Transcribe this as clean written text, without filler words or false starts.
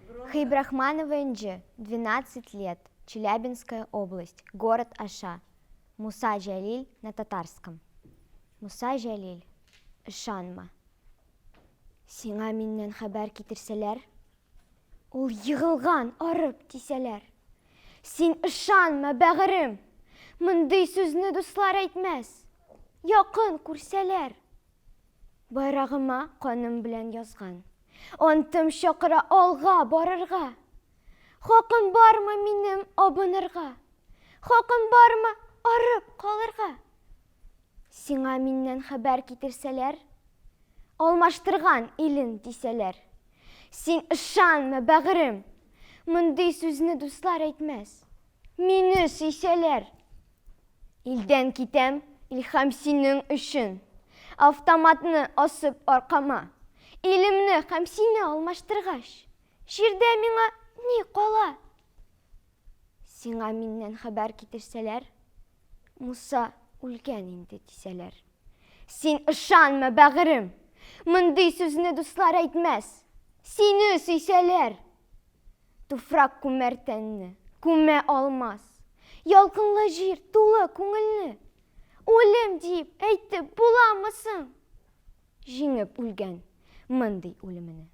Хәйбрахманова Энҗе, 12 лет, Челябинская область, город Аша. Муса Җәлил на татарском. Муса Җәлил, ышанма. Сиңа миннән хәбәр китерсәләр, ул егылган, арып, дисәләр. Син ышанма, бәгырем! Мондый сүзне дуслар әйтмәс. Якын күрсәләр. Байрагыма каным белән язган. Антым чакыра алга барырга. Хакым бармы минем абынырга? Хакым бармы арып калырга? Сиңа миннән хәбәр китерсәләр, алмаштырган илен дисәләр. Син ышанма, бәгырем! Мондый сүзне дуслар әйтмәс. Мине сөйсәләр. Илдән китәм, Илһам синең өчен. Автоматны асып аркама. Илемне һәм сине алмаштыргач, җирдә миңа ни кала? Сиңа миннән хәбәр китерсәләр, Муса үлгән инде дисәләр. Син ышанма, бәгырем! Мондый сүзне дуслар әйтмәс. Сине сөйсәләр. Туфрак күмәр тәнне, күмә алмас. Ялкынлы җир тулы күңелне. Үлем дип әйтеп буламы соң? Җиңеп үлгән мондый үлемене.